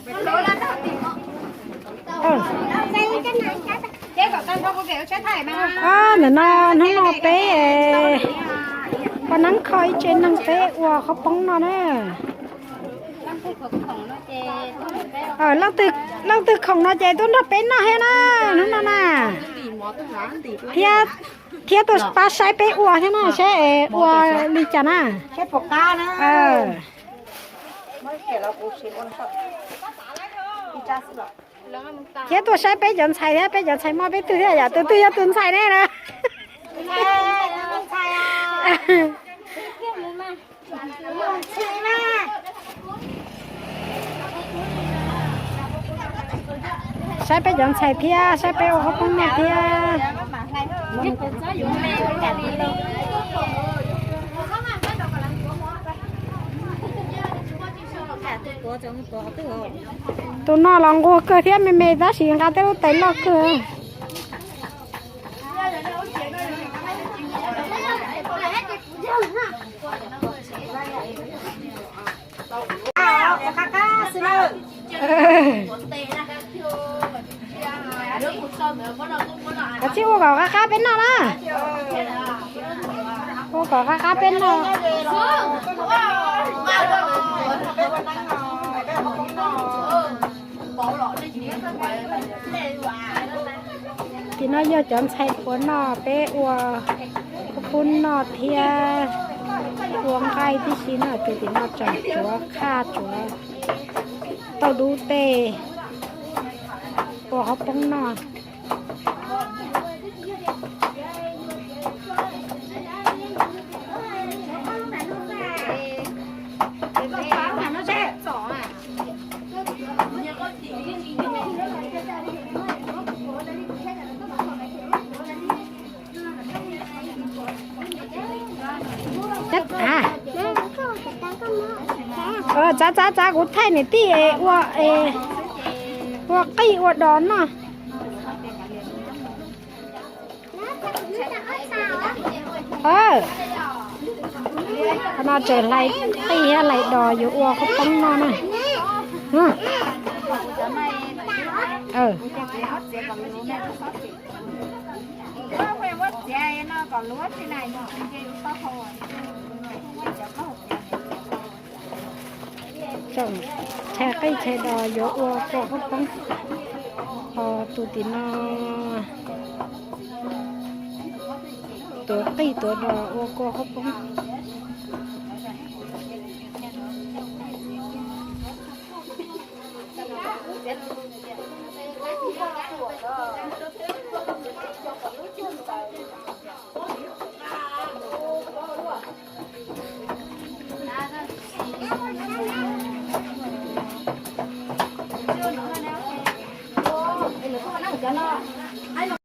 Ntawm no hnub no peb ua neeb kho ib tsev neeg peb ua qhob poob noj na. Leej twg khoom no ces tuaj nrog peb noj thiab na, hnub no na. Thiab, thiab tuaj pab saib peb ua thiab na, saib es ua li cas na. Thiab tuaj saib peb cov ntxhais thiab, peb cov ntxhais muaj peb twg thiab, yam tus twg yog tus ntxhais ne na. Saib peb cov ntxhais thiab, saib peb ua qhob poob noj thiab. Tus no los nquag kawg thiab me me tab sis nqa tej lub tais loj kawg. Kav tsij ua kom qab qab peb noj na. Ua kom qab qab peb noj. Tim no yog cov ntxhais puav noj, peb ua qhob poob noj thiab ua nqaij tib si no. Tus tim no tseem tsuav qhaj tsuav tauj dub tej ua qhob poob noj. Txav txav txav, kuv thaij niam tij ua, ua qij ua dos noj. Qhov no tseem hlais qij thiab hlais dos yuav ua qhob poob noj na. Tseem tshais qij tshais dos yuav ua kua qhob poob. Ho tus tim no tuav qij tuav dos ua kua qhob poob.